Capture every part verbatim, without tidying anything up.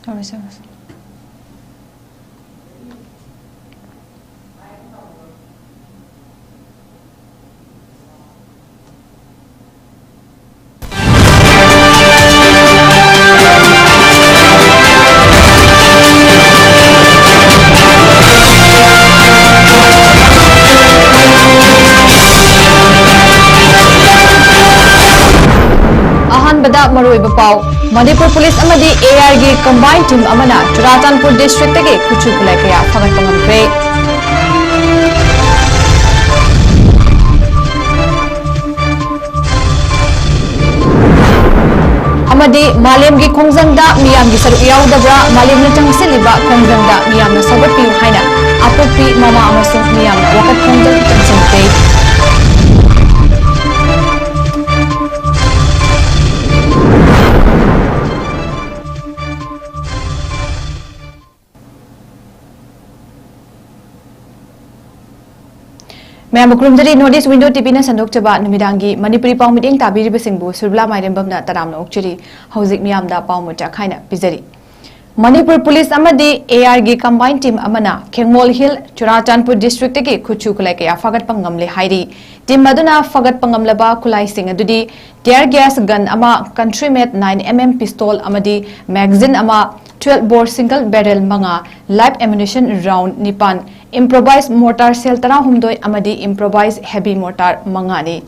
ꯇꯧꯔꯁꯤ, ꯇꯧꯔꯁꯤ꯫ ꯑꯍꯥꯟꯕꯗ ꯃꯔꯨꯑꯣꯏꯕ ꯄꯥꯎ꯫ ꯃꯅꯤꯄꯨꯔ ꯄꯨꯂꯤꯁ ꯑꯃꯗꯤ A R ꯒꯤ combined team ꯑꯃꯅ ꯆꯨꯔꯥꯆꯥꯟꯄꯨꯔ district ꯇꯒꯤ ꯈꯨꯠꯁꯨ ꯈꯨꯠꯂꯥꯏ ꯀꯌꯥ ꯐꯥꯒꯠꯄ ꯉꯝꯈ꯭ꯔꯦ꯫ ꯑꯃꯗꯤ ꯃꯥꯂꯦꯝꯒꯤ ꯈꯣꯡꯖꯪꯗ ꯃꯤꯌꯥꯝꯒꯤ ꯁꯔꯨꯛ ꯌꯥꯎꯗꯕ꯭ꯔꯥ, ꯃꯥꯂꯦꯝꯅ ꯆꯪꯁꯤꯜꯂꯤꯕ ꯈꯣꯡꯖꯪꯗ ꯃꯤꯌꯥꯝꯅ ꯁꯧꯒꯠꯄꯤꯌꯨ ꯍꯥꯏꯅ ꯑꯄꯣꯛꯄꯤ ꯃꯃꯥ ꯑꯃꯁꯨꯡ ꯃꯤꯌꯥꯝꯅ ꯋꯥꯀꯠ ꯈꯣꯡꯖꯪ ꯆꯪꯁꯤꯟꯈ꯭ꯔꯦ꯫ ꯃꯌꯥꯝꯕꯨ ꯈꯨꯔꯨꯝꯖꯔꯤ꯫ North East Window T V ꯅ ꯁꯟꯗꯣꯛꯆꯕ ꯅꯨꯃꯤꯗꯥꯡꯒꯤ ꯃꯅꯤꯄꯨꯔꯤ ꯄꯥꯎ ꯃꯤꯠꯌꯦꯡ ꯇꯥꯕꯤꯔꯤꯕꯁꯤꯡꯕꯨ ꯁꯨꯔꯕꯤꯂꯥ ꯃꯥꯏꯔꯦꯝꯕꯝꯅ ꯇꯔꯥꯝꯅ ꯑꯣꯛꯆꯔꯤ꯫ ꯍꯧꯖꯤꯛ ꯃꯤꯌꯥꯝꯗ ꯄꯥꯎ ꯃꯨꯠ ꯆꯥꯛꯈꯥꯏꯅ ꯄꯤꯖꯔꯤ꯫ ꯃꯅꯤꯄꯨꯔ ꯄꯨꯂꯤꯁ ꯑꯃꯗꯤ A R ꯒꯤ combined team ꯑꯃꯅ ꯈꯦꯡꯃꯣꯜ ꯍꯤꯜ, ꯆꯨꯔꯥꯆꯥꯟꯄꯨꯔ district ꯇꯒꯤ ꯈꯨꯠꯁꯨ ꯈꯨꯠꯂꯥꯏ ꯀꯌꯥ ꯐꯥꯒꯠꯄ ꯉꯝꯂꯦ ꯍꯥꯏꯔꯤ꯫ Team ꯑꯗꯨꯅ ꯐꯥꯒꯠꯄ ꯉꯝꯂꯕ ꯈꯨꯠꯂꯥꯏꯁꯤꯡ ꯑꯗꯨꯗꯤ tear gas gun ꯑꯃ, country made nine M M pistol ꯑꯃꯗꯤ magazine ꯑꯃ, twelve bore single barrel ꯃꯉꯥ, live ammunition round ꯅꯤꯄꯥꯟ, improvised mortar shell ꯇꯔꯥꯍꯨꯝꯗꯣꯏ ꯑꯃꯗꯤ improvised heavy mortar ꯃꯉꯥꯅꯤ꯫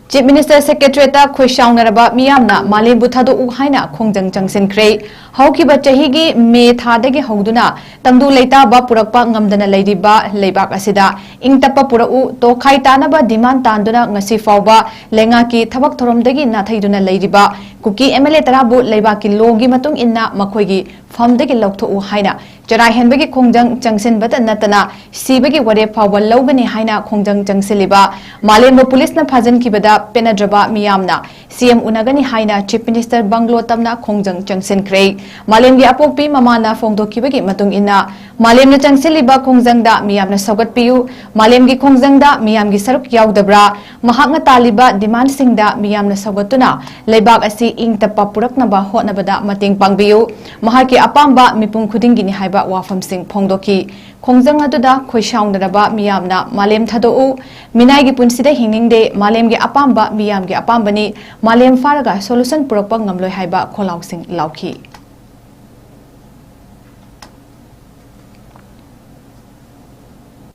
Chief Minister Secretariat ꯇ ꯈꯣꯏꯁꯥꯎꯅꯔꯕ ꯃꯤꯌꯥꯝꯅ ꯃꯥꯂꯦꯝꯕꯨ ꯊꯥꯗꯣꯛꯎ ꯍꯥꯏꯅ ꯈꯣꯡꯖꯪ ꯆꯪꯁꯤꯟꯈ꯭ꯔꯦ꯫ ꯍꯧꯈꯤꯕ ꯆꯍꯤꯒꯤ ꯃꯦ ꯊꯥꯗꯒꯤ ꯍꯧꯗꯨꯅ ꯇꯪꯗꯨ ꯂꯩꯇꯥꯕ ꯄꯨꯔꯛꯄ ꯉꯝꯗꯅ ꯂꯩꯔꯤꯕ ꯂꯩꯕꯥꯛ ꯑꯁꯤꯗ ꯏꯪ ꯇꯞꯄ ꯄꯨꯔꯛꯎ, ꯇꯣꯈꯥꯏ ꯇꯥꯅꯕ demand ꯇꯥꯟꯗꯨꯅ ꯉꯁꯤ ꯐꯥꯎꯕ ꯂꯩꯉꯥꯛꯀꯤ ꯊꯕꯛ ꯊꯧꯔꯝꯗꯒꯤ ꯅꯥꯊꯩꯗꯨꯅ ꯂꯩꯔꯤꯕ ꯀꯨꯀꯤ M L A ꯇꯔꯥꯕꯨ ꯂꯩꯕꯥꯛꯀꯤ law ꯒꯤ ꯃꯇꯨꯡ ꯏꯟꯅ ꯃꯈꯣꯏꯒꯤ ꯐꯝꯗꯒꯤ ꯂꯧꯊꯣꯛꯎ ꯍꯥꯏꯅ ꯆꯔꯥ ꯍꯦꯟꯕꯒꯤ ꯈꯣꯡꯖꯪ ꯆꯪꯁꯤꯟꯕꯇ ꯅꯠꯇꯅ ꯁꯤꯕꯒꯤ ꯋꯥꯔꯦꯞ ꯐꯥꯎꯕ ꯂꯧꯒꯅꯤ ꯍꯥꯏꯅ ꯈꯣꯡꯖꯪ ꯆꯪꯁꯤꯜꯂꯤꯕ ꯃꯥꯂꯦꯝꯕ ꯄꯨꯂꯤꯁꯅ ꯐꯥꯖꯤꯟꯈꯤꯕꯗ ꯄꯦꯟꯅꯗ꯭ꯔꯕ ꯃꯤꯌꯥꯝꯅ ꯁꯤ ꯑꯦꯝ ꯎꯅꯒꯅꯤ ꯍꯥꯏꯅ Chief Minister bungalow ꯇꯝꯅ ꯈꯣꯡꯖꯪ ꯆꯪꯁꯤꯟꯈ꯭ꯔꯦ꯫ ꯃꯥꯂꯦꯝꯒꯤ ꯑꯄꯣꯛꯄꯤ ꯃꯃꯥꯅ ꯐꯣꯡꯗꯣꯛꯈꯤꯕꯒꯤ ꯃꯇꯨꯡ ꯏꯟꯅ, ꯃꯥꯂꯦꯝꯅ ꯆꯪꯁꯤꯜꯂꯤꯕ ꯈꯣꯡꯖꯪꯗ ꯃꯤꯌꯥꯝꯅ ꯁꯧꯒꯠꯄꯤꯌꯨ꯫ ꯃꯥꯂꯦꯝꯒꯤ ꯈꯣꯡꯖꯪꯗ ꯃꯤꯌꯥꯝꯒꯤ ꯁꯔꯨꯛ ꯌꯥꯎꯗꯕ꯭ꯔꯥ? ꯃꯍꯥꯛꯅ ꯇꯥꯜꯂꯤꯕ demandꯁꯤꯡꯗ ꯃꯤꯌꯥꯝꯅ ꯁꯧꯒꯠꯇꯨꯅ ꯂꯩꯕꯥꯛ ꯑꯁꯤ ꯏꯪ ꯇꯞꯄ ꯄꯨꯔꯛꯅꯕ ꯍꯣꯠꯅꯕꯗ ꯃꯇꯦꯡ ꯄꯥꯡꯕꯤꯌꯨ꯫ ꯃꯍꯥꯛꯀꯤ ꯑꯄꯥꯝꯕ ꯃꯤꯄꯨꯝ ꯈꯨꯗꯤꯡꯒꯤꯅꯤ ꯍꯥꯏꯕ ꯋꯥꯐꯝꯁꯤꯡ ꯐꯣꯡꯗꯣꯛꯈꯤ꯫ ꯈꯣꯡꯖꯪ ꯑꯗꯨꯗ ꯈꯣꯏꯁꯥꯎꯅꯔꯕ ꯃꯤꯌꯥꯝꯅ ꯃꯥꯂꯦꯝ ꯊꯥꯗꯣꯛꯎ, ꯃꯤꯅꯥꯏꯒꯤ ꯄꯨꯟꯁꯤꯗ ꯍꯤꯡꯅꯤꯡꯗꯦ, ꯃꯥꯂꯦꯝꯒꯤ ꯑꯄꯥꯝꯕ ꯃꯤꯌꯥꯝꯒꯤ ꯑꯄꯥꯝꯕꯅꯤ, ꯃꯥꯂꯦꯝ ꯐꯥꯔꯒ solution ꯄꯨꯔꯛꯄ ꯉꯝꯂꯣꯏ ꯍꯥꯏꯕ ꯈꯣꯜꯂꯥꯎꯁꯤꯡ ꯂꯥꯎꯈꯤ꯫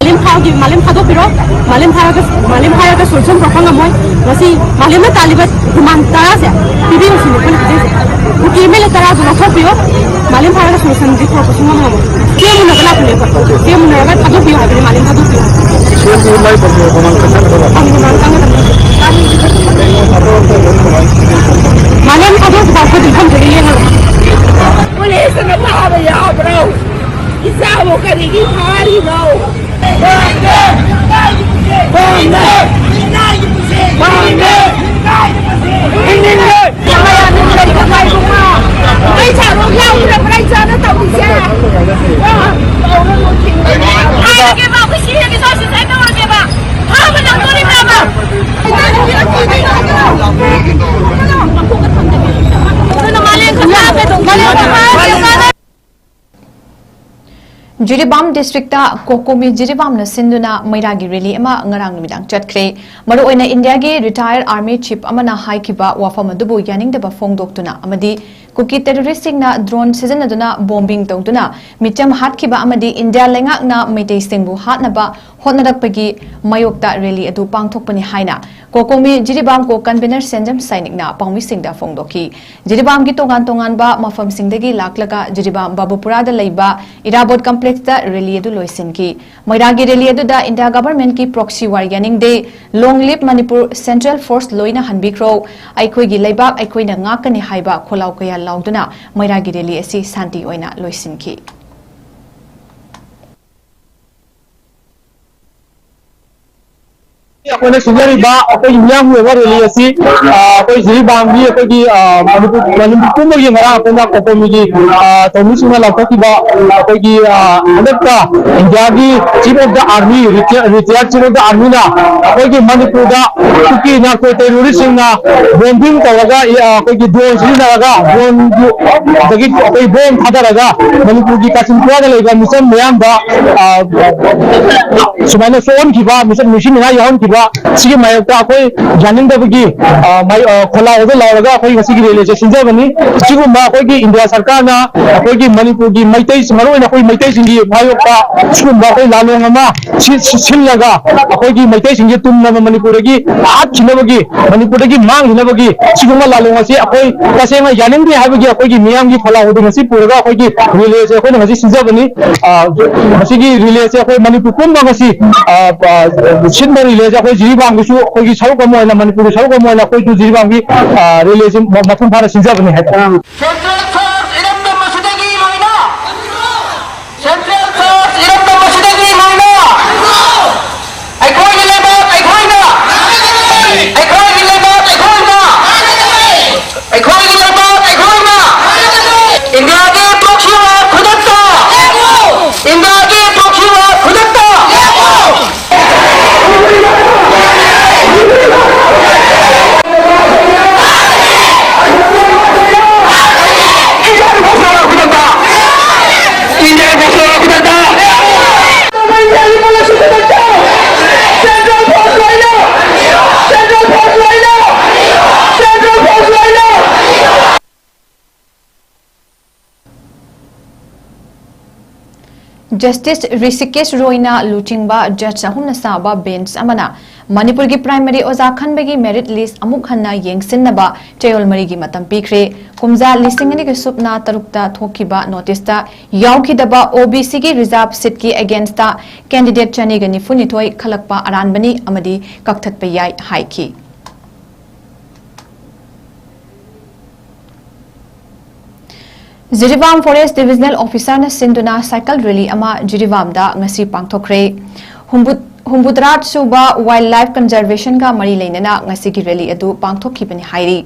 ꯃꯥꯂꯦꯝ ꯐꯥꯎꯒꯤ, ꯃꯥꯂꯦꯝ ꯊꯥꯗꯣꯛꯄꯤꯔꯣ꯫ ꯃꯥꯂꯦꯝ ꯐꯥꯔꯒ, ꯃꯥꯂꯦꯝ ꯐꯥꯔꯒ solution ꯄꯨꯔꯛꯄ ꯉꯝꯃꯣꯏ꯫ ꯃꯁꯤ ꯃꯥꯂꯦꯝꯅ ꯇꯥꯜꯂꯤꯕ demand ꯇꯔꯥꯁꯦ ꯄꯤꯕꯤꯌꯨ ꯁꯤꯅꯤ ꯑꯩꯈꯣꯏꯅ ꯍꯥꯏꯖꯔꯤꯁꯦ꯫ ꯀꯨꯀꯤ ꯑꯦꯝ ꯑꯦꯜ ꯑꯦ ꯇꯔꯥꯗꯨ ꯂꯧꯊꯣꯛꯄꯤꯌꯨ꯫ ꯃꯥꯂꯦꯝ ꯐꯥꯔꯒ solutionꯗꯤ ꯄꯨꯔꯛꯄ ꯁꯨꯡꯉꯝ ꯉꯝꯃꯣꯏ꯫ ꯁꯤ ꯑꯦꯝ ꯎꯅꯕ ꯂꯥꯛꯄꯅꯦ ꯑꯩꯈꯣꯏ꯫ ꯁꯤ ꯑꯦꯝ ꯎꯅꯔꯒ ꯊꯥꯗꯣꯛꯄꯤꯌꯨ ꯍꯥꯏꯕꯅꯤ, ꯃꯥꯂꯦꯝ ꯊꯥꯗꯣꯛꯄꯤꯌꯨ꯫ ꯁꯤ ꯑꯦꯝ ꯎ ꯂꯥꯏ ꯄꯟꯗꯦ, ꯃꯃꯥꯡ ꯆꯠꯊꯔꯒ ꯂꯥꯛꯄꯅꯦ꯫ ꯃꯃꯥꯡ ꯆꯪꯒꯗꯕꯅꯤ꯫ ꯃꯥꯂꯦꯝ ꯊꯥꯗꯣꯛꯄ ꯐꯥꯎ ꯑꯩꯈꯣꯏ ꯑꯗꯨꯝ ꯐꯝꯖꯒꯦ, ꯌꯦꯡꯉꯒ꯫ ꯄꯨꯂꯤꯁꯅ ꯐꯥꯕ ꯌꯥꯕ꯭ꯔꯣ? ꯏꯆꯥꯕꯨ ꯀꯔꯤꯒꯤ ꯐꯥꯔꯤꯅꯣ? ꯖꯤꯔꯤꯕꯥꯝ districtꯇ ꯀꯣꯀꯣꯃꯤ ꯖꯤꯔꯤꯕꯥꯝꯅ ꯁꯤꯟꯗꯨꯅ ꯃꯩꯔꯥꯒꯤ rally ꯑꯃ ꯉꯔꯥꯡ ꯅꯨꯃꯤꯗꯥꯡ ꯆꯠꯈ꯭ꯔꯦ꯫ ꯃꯔꯨꯑꯣꯏꯅ ꯏꯟꯗꯤꯌꯥꯒꯤ retired army chief ꯑꯃꯅ ꯍꯥꯏꯈꯤꯕ ꯋꯥꯐꯝ ꯑꯗꯨꯕꯨ ꯌꯥꯅꯤꯡꯗꯕ ꯐꯣꯡꯗꯣꯛꯇꯨꯅ ꯑꯃꯗꯤ ꯀꯨꯀꯤ terroristꯁꯤꯡꯅ drone ꯁꯤꯖꯤꯟꯅꯗꯨꯅ bombing ꯇꯧꯗꯨꯅ ꯃꯤꯆꯝ ꯍꯥꯠꯈꯤꯕ ꯑꯃꯗꯤ ꯏꯟꯗꯤꯌꯥ ꯂꯩꯉꯥꯛꯅ ꯃꯩꯇꯩꯁꯤꯡꯕꯨ ꯍꯥꯠꯅꯕ ꯍꯣꯠꯅꯔꯛꯄꯒꯤ ꯃꯥꯌꯣꯛꯇ rally ꯑꯗꯨ ꯄꯥꯡꯊꯣꯛꯄꯅꯤ ꯍꯥꯏꯅ ꯀꯣꯀꯣꯃꯤ ꯖꯤꯔꯤꯕꯥꯝ core convener ꯁꯦꯟꯖꯝ ꯁꯥꯏꯅꯤꯛꯅ ꯄꯥꯎꯃꯤꯁꯤꯡꯗ ꯐꯣꯡꯗꯣꯛꯈꯤ꯫ ꯖꯤꯔꯤꯕꯥꯝꯒꯤ ꯇꯣꯉꯥꯟ ꯇꯣꯉꯥꯟꯕ ꯃꯐꯝꯁꯤꯡꯗꯒꯤ ꯂꯥꯛꯂꯒ ꯖꯤꯔꯤꯕꯥꯝ ꯕꯥꯕꯨꯄꯨꯔꯥꯗ ꯂꯩꯕ ꯏꯔꯥꯕꯣꯠ complexꯇ rally ꯑꯗꯨ ꯂꯣꯏꯁꯤꯟꯈꯤ꯫ ꯃꯩꯔꯥꯒꯤ rally ꯑꯗꯨꯗ ꯏꯟꯗꯤꯌꯥ governmentꯀꯤ proxy war ꯌꯥꯅꯤꯡꯗꯦ, long live Manipur, central force ꯂꯣꯏꯅ ꯍꯟꯕꯤꯈ꯭ꯔꯣ, ꯑꯩꯈꯣꯏꯒꯤ ꯂꯩꯕꯥꯛ ꯑꯩꯈꯣꯏꯅ ꯉꯥꯛꯀꯅꯤ ꯍꯥꯏꯕ ꯈꯣꯜꯂꯥꯎ ꯀꯌꯥ ꯂꯥꯎꯗꯨꯅ ꯃꯩꯔꯥꯒꯤ rally ꯑꯁꯤ ꯁꯥꯟꯇꯤ ꯑꯣꯏꯅ ꯂꯣꯏꯁꯤꯟꯈꯤ꯫ ꯑꯩꯈꯣꯏꯅ ꯁꯤꯟꯖꯔꯤꯕ ꯑꯩꯈꯣꯏꯒꯤ ꯃꯤꯌꯥꯝꯒꯤ ꯑꯣꯏꯕ ꯔꯦꯂꯤ ꯑꯁꯤ, ꯑ, ꯑꯩꯈꯣꯏ ꯖꯤꯔꯤꯕꯥꯝꯒꯤ ꯑꯩꯈꯣꯏꯒꯤ, ꯑ, ꯃꯅꯤꯄꯨꯔ, ꯃꯅꯤꯄꯨꯔ ꯄꯨꯝꯕꯒꯤ ꯉꯔꯥꯡ ꯑꯩꯈꯣꯏꯅ ꯀꯣꯀꯣꯃꯤꯒꯤ, ꯑ, ꯊꯧꯃꯤꯁꯤꯡꯅ ꯂꯥꯎꯊꯣꯛꯈꯤꯕ ꯑꯩꯈꯣꯏꯒꯤ, ꯑ, ꯍꯟꯗꯛꯇ ꯏꯟꯗꯤꯌꯥꯒꯤ Chief of the Army, retired, retired Chief of the Army ꯅ ꯑꯩꯈꯣꯏꯒꯤ ꯃꯅꯤꯄꯨꯔꯗ ꯀꯨꯀꯤ ꯅꯥꯔꯀꯣ ꯇꯦꯔꯣꯔꯤꯁꯁꯤꯡꯅ ꯕꯣꯝꯕꯤꯡ ꯇꯧꯔꯒ, ꯑ, ꯑꯩꯈꯣꯏꯒꯤ ꯗ꯭ꯔꯣꯟ ꯁꯤꯖꯤꯟꯅꯔꯒ, ꯗ꯭ꯔꯣꯟꯗꯒꯤ ꯑꯩꯈꯣꯏ ꯕꯣꯝ ꯊꯥꯗꯔꯒ ꯃꯅꯤꯄꯨꯔꯒꯤ ꯀꯥꯆꯤꯟ ꯀꯣꯌꯥꯗ ꯂꯩꯕ ꯃꯤꯆꯝ ꯃꯤꯌꯥꯝꯗ, ꯑ, ꯁꯨꯃꯥꯏꯅ ꯁꯣꯛꯍꯟꯈꯤꯕ, ꯃꯤꯆꯝ ꯅꯨꯡꯁꯤ ꯅꯨꯡꯉꯥꯏ ꯌꯥꯎꯍꯟꯈꯤꯕ, ꯁꯤꯒꯤ ꯃꯥꯌꯣꯛꯇ ꯑꯩꯈꯣꯏ ꯌꯥꯅꯤꯡꯗꯕꯒꯤ, ꯑ, ꯃꯥꯏ-, ꯑ, ꯈꯣꯜꯂꯥꯎꯗ ꯂꯥꯎꯔꯒ ꯑꯩꯈꯣꯏ ꯉꯁꯤꯒꯤ ꯔꯦꯂꯤꯁꯦ ꯁꯤꯟꯖꯕꯅꯤ꯫ ꯑꯁꯤꯒꯨꯝꯕ ꯑꯩꯈꯣꯏꯒꯤ ꯏꯟꯗꯤꯌꯥ ꯁꯔꯀꯥꯔꯅ ꯑꯩꯈꯣꯏꯒꯤ ꯃꯅꯤꯄꯨꯔꯒꯤ ꯃꯩꯇꯩ, ꯃꯔꯨꯑꯣꯏꯅ ꯑꯩꯈꯣꯏ ꯃꯩꯇꯩꯁꯤꯡꯒꯤ ꯃꯥꯌꯣꯛꯇ ꯁꯤꯒꯨꯝꯕ ꯑꯩꯈꯣꯏ ꯂꯥꯂꯣꯡ ꯑꯃ ꯁꯤ-, ꯁꯤ-, ꯁꯤꯜꯂꯒ ꯑꯩꯈꯣꯏꯒꯤ ꯃꯩꯇꯩꯁꯤꯡꯁꯦ ꯇꯨꯝꯅꯕ ꯃꯅꯤꯄꯨꯔꯗꯒꯤ ꯍꯥꯠꯈꯤꯅꯕꯒꯤ, ꯃꯅꯤꯄꯨꯔꯗꯒꯤ ꯃꯥꯡꯈꯤꯅꯕꯒꯤ ꯁꯤꯒꯨꯝꯕ ꯂꯥꯂꯣꯡ ꯑꯁꯤ ꯑꯩꯈꯣꯏ ꯇꯁꯦꯡꯅ ꯌꯥꯅꯤꯡꯗꯦ ꯍꯥꯏꯕꯒꯤ ꯑꯩꯈꯣꯏꯒꯤ ꯃꯤꯌꯥꯝꯒꯤ ꯈꯣꯜꯂꯥꯎ ꯑꯗꯨ ꯉꯁꯤ ꯄꯨꯔꯒ ꯑꯩꯈꯣꯏꯒꯤ ꯔꯤꯂꯦꯁꯦ ꯑꯩꯈꯣꯏꯅ ꯉꯁꯤ ꯁꯤꯟꯖꯕꯅꯤ꯫ ꯑ, ꯃꯁꯤꯒꯤ ꯔꯤꯂꯦꯁꯦ ꯑꯩꯈꯣꯏ ꯃꯅꯤꯄꯨꯔ ꯄꯨꯝꯕ ꯉꯁꯤ, ꯑ, ꯑ, ꯁꯤꯟꯕ ꯔꯤꯂꯦꯁꯦ ꯑꯩꯈꯣꯏ ꯖꯤꯔꯤꯕꯥꯝꯒꯤꯁꯨ ꯑꯩꯈꯣꯏꯒꯤ ꯁꯔꯨꯛ ꯑꯃ ꯑꯣꯏꯅ, ꯃꯅꯤꯄꯨꯔꯒꯤ ꯁꯔꯨꯛ ꯑꯃ ꯑꯣꯏꯅ ꯑꯩꯈꯣꯏꯁꯨ ꯖꯤꯔꯤꯕꯥꯝꯒꯤ, ꯑ, ꯔꯤꯂꯦꯁꯤ ꯃ-, ꯃꯄꯨꯡ ꯐꯥꯅ ꯁꯤꯟꯖꯕꯅꯤ ꯍꯥꯏꯇꯥꯔꯦ꯫ Central Force ꯏꯔꯝꯗꯝ ꯑꯁꯤꯗꯒꯤ ꯂꯣꯏꯅ, Central Force ꯏꯔꯝꯗꯝ ꯑꯁꯤꯗꯒꯤ ꯂꯣꯏꯅ, ꯑꯩꯈꯣꯏꯒꯤ ꯂꯩꯕꯥꯛ ꯑꯩꯈꯣꯏꯅ, ꯑꯩꯈꯣꯏꯒꯤ ꯂꯩꯕꯥꯛ ꯑꯩꯈꯣꯏꯅ, ꯑꯩꯈꯣꯏꯒꯤ ꯂꯩꯕꯥꯛ ꯑꯩꯈꯣꯏꯅ, ꯏꯟꯗꯤꯌꯥꯒꯤ proxy war ꯈꯨꯗꯛꯇ, ꯏꯟꯗꯤꯌꯥꯒꯤ proxy war ꯈꯨꯗꯛꯇ꯫ Justice ꯔꯤꯁꯤꯀꯦꯁ ꯔꯣꯏꯅ ꯂꯨꯆꯤꯡꯕ ꯖꯖ ꯑꯍꯨꯝꯅ ꯁꯥꯕ ꯕꯦꯟꯆ ꯑꯃꯅ ꯃꯅꯤꯄꯨꯔꯒꯤ ꯄ꯭ꯔꯥꯏꯃꯔꯤ ꯑꯣꯖꯥ ꯈꯟꯕꯒꯤ ꯃꯦꯔꯤꯠ ꯂꯤꯁ ꯑꯃꯨꯛ ꯍꯟꯅ ꯌꯦꯡꯁꯤꯟꯅꯕ ꯆꯌꯣꯜ ꯃꯔꯤꯒꯤ ꯃꯇꯝ ꯄꯤꯈ꯭ꯔꯦ꯫ ꯀꯨꯝꯖꯥ ꯂꯤꯁꯤꯡ ꯑꯅꯤꯒ ꯁꯨꯞꯅ ꯇꯔꯨꯛꯇ ꯊꯣꯛꯈꯤꯕ ꯅꯣꯇꯤꯁꯇ ꯌꯥꯎꯈꯤꯗꯕ ꯑꯣ ꯕꯤ ꯁꯤꯒꯤ ꯔꯤꯖꯥꯔꯚ ꯁꯤꯠꯀꯤ ꯑꯦꯒꯦꯟꯁꯇ ꯀꯦꯟꯗꯤꯗꯦꯠ ꯆꯅꯤꯒ ꯅꯤꯐꯨ ꯅꯤꯊꯣꯏ ꯈꯜꯂꯛꯄ ꯑꯔꯥꯟꯕꯅꯤ ꯑꯃꯗꯤ ꯀꯛꯊꯠꯄ ꯌꯥꯏ ꯍꯥꯏꯈꯤ꯫ ꯖꯤꯔꯤꯕꯥꯝ ꯐꯣꯔꯦꯁ ꯗꯤꯕꯤꯖꯅꯦꯜ ꯑꯣꯐꯤꯁꯥꯔꯅ ꯁꯤꯟꯗꯨꯅ ꯁꯥꯏꯀꯜ ꯔꯦꯂꯤ ꯑꯃ ꯖꯤꯔꯤꯕꯥꯝꯗ ꯉꯁꯤ ꯄꯥꯡꯊꯣꯛꯈ꯭ꯔꯦ꯫ ꯍꯨꯝꯕꯨ-, ꯍꯨꯝꯐꯨꯇꯔꯥ ꯁꯨꯕ ꯋꯥꯏꯜ ꯂꯥꯏꯐ ꯀꯟꯖꯔꯕꯦꯁꯟꯒ ꯃꯔꯤ ꯂꯩꯅꯅ ꯉꯁꯤꯒꯤ ꯔꯦꯂꯤ ꯑꯗꯨ ꯄꯥꯡꯊꯣꯛꯈꯤꯕꯅꯤ ꯍꯥꯏꯔꯤ꯫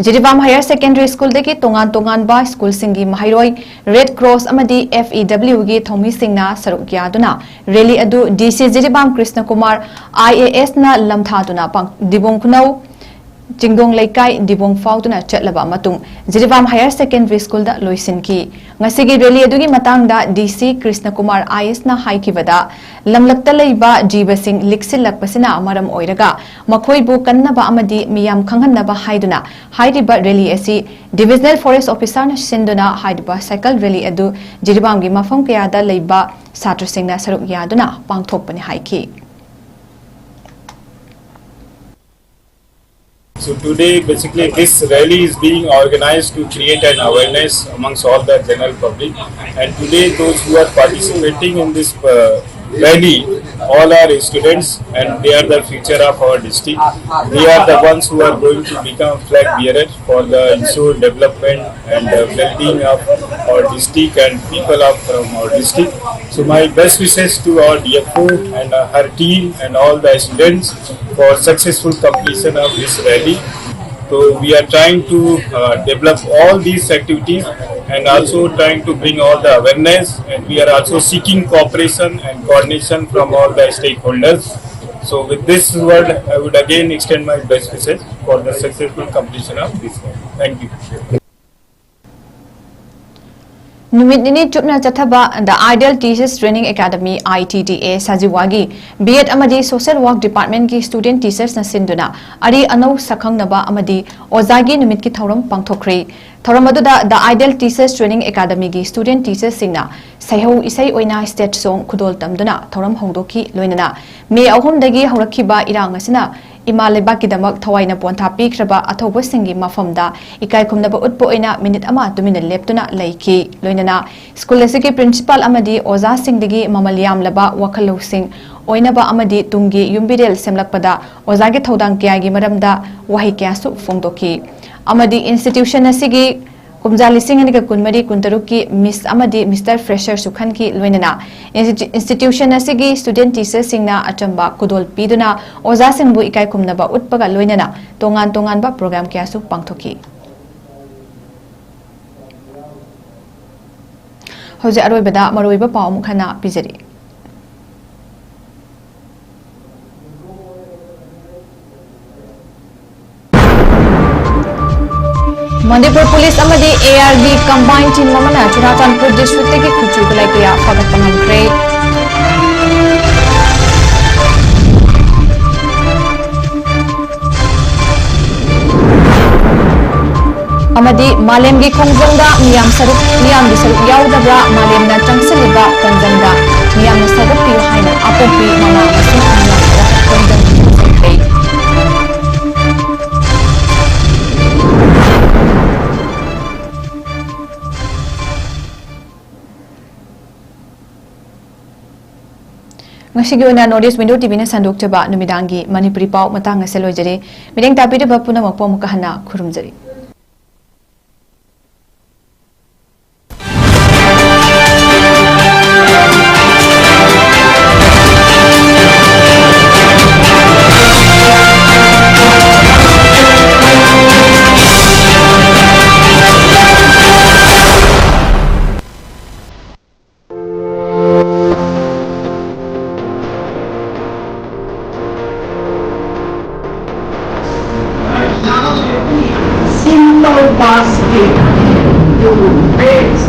ꯖꯤꯔꯤꯕꯥꯝ ꯍꯥꯌꯔ ꯁꯦꯀꯦꯟꯗꯔꯤ ꯁ꯭ꯀꯨꯜꯗꯒꯤ ꯇꯣꯉꯥꯟ ꯇꯣꯉꯥꯟꯕ ꯁ꯭ꯀꯨꯜꯁꯤꯡꯒꯤ ꯃꯍꯩꯔꯣꯏ, ꯔꯦꯗ ꯀ꯭ꯔꯣꯁ ꯑꯃꯗꯤ ꯑꯦꯐ ꯏ ꯗꯕ꯭ꯂꯤꯌꯨꯒꯤ ꯊꯧꯃꯤꯁꯤꯡꯅ ꯁꯔꯨꯛ ꯌꯥꯗꯨꯅ ꯔꯦꯂꯤ ꯑꯗꯨ ꯗꯤ ꯁꯤ ꯖꯤꯔꯤꯕꯥꯝ ꯀ꯭ꯔꯤꯁꯅ ꯀꯨꯃꯥꯔ ꯑꯥꯏ ꯑꯦ ꯑꯦꯁꯅ ꯂꯝꯊꯥꯗꯨꯅ ꯄꯥꯡ-, ꯗꯤꯕꯣꯡ ꯈꯨꯅꯧ ꯆꯤꯡꯗꯣꯡ ꯂꯩꯀꯥꯏ ꯗꯤꯕꯣꯡ ꯐꯥꯎꯗꯨꯅ ꯆꯠꯂꯕ ꯃꯇꯨꯡ ꯖꯤꯔꯤꯕꯥꯝ ꯍꯥꯌꯔ ꯁꯦꯀꯦꯟꯗꯔꯤ ꯁ꯭ꯀꯨꯜꯗ ꯂꯣꯏꯁꯤꯟꯈꯤ꯫ ꯉꯁꯤꯒꯤ ꯔꯦꯂꯤ ꯑꯗꯨꯒꯤ ꯃꯇꯥꯡꯗ ꯗꯤ ꯁꯤ ꯀ꯭ꯔꯤꯁꯅ ꯀꯨꯃꯥꯔ ꯑꯥꯏ ꯑꯦꯁꯅ ꯍꯥꯏꯈꯤꯕꯗ, ꯂꯝꯂꯛꯇ ꯂꯩꯕ ꯖꯤꯕꯁꯤꯡ ꯂꯤꯛꯁꯤꯜꯂꯛꯄꯁꯤꯅ ꯃꯔꯝ ꯑꯣꯏꯔꯒ ꯃꯈꯣꯏꯕꯨ ꯀꯟꯅꯕ ꯑꯃꯗꯤ ꯃꯤꯌꯥꯝ ꯈꯪꯍꯟꯅꯕ ꯍꯥꯏꯗꯨꯅ ꯍꯥꯏꯔꯤꯕ ꯔꯦꯂꯤ ꯑꯁꯤ ꯗꯤꯚꯤꯖꯅꯦꯜ ꯐꯣꯔꯦꯁ ꯑꯣꯐꯤꯁꯥꯔꯅ ꯁꯤꯟꯗꯨꯅ ꯍꯥꯏꯔꯤꯕ ꯁꯥꯏꯀꯜ ꯔꯦꯂꯤ ꯑꯗꯨ ꯖꯤꯔꯤꯕꯥꯝꯒꯤ ꯃꯐꯝ ꯀꯌꯥꯗ ꯂꯩꯕ ꯁꯥꯇ꯭ꯔꯁꯤꯡꯅ ꯁꯔꯨꯛ ꯌꯥꯗꯨꯅ ꯄꯥꯡꯊꯣꯛꯄꯅꯤ ꯍꯥꯏꯈꯤ꯫ So today, basically, this rally is being organized to create an awareness amongst all the general public. And today, those who are participating in this uh, rally, all are students, and they are the future of our district. They are the ones who are going to become flag bearers for the ensued development and uh, well-being of our district and people of from our district. So my best wishes to our D F O and uh, her team and all the students for successful completion of this rally. So we are trying to uh, develop all these activities and also trying to bring all the awareness, and we are also seeking cooperation and coordination from all the stakeholders. So with this word, I would again extend my best wishes for the successful completion of this rally. Thank you. ꯅꯨꯃꯤꯠ ꯅꯤꯅꯤ ꯆꯨꯞꯅ ꯆꯠꯊꯕ The Ideal Teachers Training Academy, I T T A, ꯁꯥꯖꯤꯋꯥꯒꯤ B Ed ꯑꯃꯗꯤ Social Work Department ꯀꯤ student teachers ꯅ ꯁꯤꯟꯗꯨꯅ ꯑꯔꯤ ꯑꯅꯧ ꯁꯛꯈꯪꯅꯕ ꯑꯃꯗꯤ ꯑꯣꯖꯥꯒꯤ ꯅꯨꯃꯤꯠꯀꯤ ꯊꯧꯔꯝ ꯄꯥꯡꯊꯣꯛꯈ꯭ꯔꯦ꯫ ꯊꯧꯔꯝ ꯑꯗꯨꯗ The Ideal Teachers Training Academy ꯒꯤ student teachers ꯁꯤꯡꯅ ꯁꯩꯍꯧ ꯏꯁꯩ ꯑꯣꯏꯅ state song ꯈꯨꯗꯣꯜ ꯇꯝꯗꯨꯅ ꯊꯧꯔꯝ ꯍꯧꯗꯣꯛꯈꯤ꯫ ꯂꯣꯏꯅꯅ ꯃꯦ ꯑꯍꯨꯝꯗꯒꯤ ꯍꯧꯔꯛꯈꯤꯕ ꯏꯔꯥꯡ ꯑꯁꯤꯅ ꯏꯃꯥ ꯂꯩꯕꯥꯛꯀꯤꯗꯃꯛ ꯊꯋꯥꯏꯅ ꯄꯣꯟꯊꯥ ꯄꯤꯈ꯭ꯔꯕ ꯑꯊꯧꯕꯁꯤꯡꯒꯤ ꯃꯐꯝꯗ ꯏꯀꯥꯏ ꯈꯨꯝꯅꯕ ꯎꯠꯄ ꯑꯣꯏꯅ ꯃꯤꯅꯤꯠ ꯑꯃ ꯇꯨꯃꯤꯟꯅ ꯂꯦꯞꯇꯨꯅ ꯂꯩꯈꯤ꯫ ꯂꯣꯏꯅꯅ ꯁ꯭ꯀꯨꯜ ꯑꯁꯤꯒꯤ principal ꯑꯃꯗꯤ ꯑꯣꯖꯥꯁꯤꯡꯗꯒꯤ ꯃꯃꯜ ꯌꯥꯝꯂꯕ ꯋꯥꯈꯜ ꯂꯧꯁꯤꯡ ꯑꯣꯏꯅꯕ ꯑꯃꯗꯤ ꯇꯨꯡꯒꯤ ꯌꯨꯝꯕꯤꯔꯦꯜ ꯁꯦꯝꯂꯛꯄꯗ ꯑꯣꯖꯥꯒꯤ ꯊꯧꯗꯥꯡ ꯀꯌꯥꯒꯤ ꯃꯔꯝꯗ ꯋꯥꯍꯩ ꯀꯌꯥꯁꯨ ꯐꯣꯡꯗꯣꯛꯈꯤ꯫ ꯑꯃꯗꯤ institution ꯑꯁꯤꯒꯤ ꯀꯨꯝꯖꯥ ꯂꯤꯁꯤꯡ ꯑꯅꯤꯒ ꯀꯨꯟꯃꯔꯤ ꯀꯨꯟꯇꯔꯨꯛꯀꯤ Miss ꯑꯃꯗꯤ Mister Fresherꯁꯨ ꯈꯟꯈꯤ꯫ ꯂꯣꯏꯅꯅ institu-, institution ꯑꯁꯤꯒꯤ student teacherꯁꯤꯡꯅ ꯑꯆꯝꯕ ꯈꯨꯗꯣꯜ ꯄꯤꯗꯨꯅ ꯑꯣꯖꯥꯁꯤꯡꯕꯨ ꯏꯀꯥꯏ ꯈꯨꯝꯅꯕ ꯎꯠꯄꯒ ꯂꯣꯏꯅꯅ ꯇꯣꯉꯥꯟ ꯇꯣꯉꯥꯟꯕ program ꯀꯌꯥꯁꯨ ꯄꯥꯡꯊꯣꯛꯈꯤ꯫ ꯍꯧꯖꯤꯛ ꯑꯔꯣꯏꯕꯗ ꯃꯔꯨꯑꯣꯏꯕ ꯄꯥꯎ ꯑꯃꯨꯛ ꯍꯟꯅ ꯄꯤꯖꯔꯤ꯫ ꯃꯅꯤꯄꯨꯔ ꯄꯨꯂꯤꯁ ꯑꯃꯗꯤ ARD combined team ꯑꯃꯅ ꯆꯨꯔꯥꯆꯥꯟꯄꯨꯔ districtꯇꯒꯤ ꯀꯨꯆꯨ ꯀꯨꯃꯦꯜ ꯀꯌꯥ ꯐꯒꯠꯄ ꯉꯝꯈ꯭ꯔꯦ꯫ ꯑꯃꯗꯤ ꯃꯥꯂꯦꯝꯒꯤ ꯈꯣꯡꯖꯪꯗ ꯃꯤꯌꯥꯝ ꯁꯔꯨꯛ, ꯃꯤꯌꯥꯝꯒꯤ ꯁꯔꯨꯛ ꯌꯥꯎꯗꯕ꯭ꯔꯥ? ꯃꯥꯂꯦꯝꯅ ꯆꯪꯁꯤꯜꯂꯤꯕ ꯈꯣꯡꯖꯪꯗ ꯃꯤꯌꯥꯝꯅ ꯁꯧꯒꯠꯄꯤꯌꯨ ꯍꯥꯏꯅ ꯑꯄꯣꯛꯄꯤ ꯃꯃꯥ ꯑꯃꯁꯨꯡ ꯃꯤꯌꯥꯝꯅ ꯋꯥꯍꯪ ꯈꯣꯡꯖꯪ ꯊꯝꯖꯈ꯭ꯔꯦ꯫ ꯉꯁꯤꯒꯤ ꯑꯣꯏꯅ North East Window TVꯅ ꯁꯟꯗꯣꯛꯆꯕ ꯅꯨꯃꯤꯗꯥꯡꯒꯤ ꯃꯅꯤꯄꯨꯔꯤ ꯄꯥꯎ ꯃꯇꯥꯡ ꯑꯁꯤꯗ ꯂꯣꯏꯖꯔꯦ꯫ ꯃꯤꯠꯌꯦꯡ ꯇꯥꯕꯤꯔꯤꯕ ꯄꯨꯝꯅꯃꯛꯄꯨ ꯑꯃꯨꯛꯀ ꯍꯟꯅ ꯈꯨꯔꯨꯝꯖꯔꯤ꯫ Simple basket, you will raise.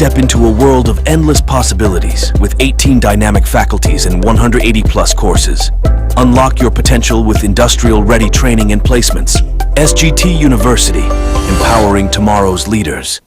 Step into a world of endless possibilities with eighteen dynamic faculties and one hundred eighty plus courses. Unlock your potential with industrial ready training and placements. S G T University, empowering tomorrow's leaders.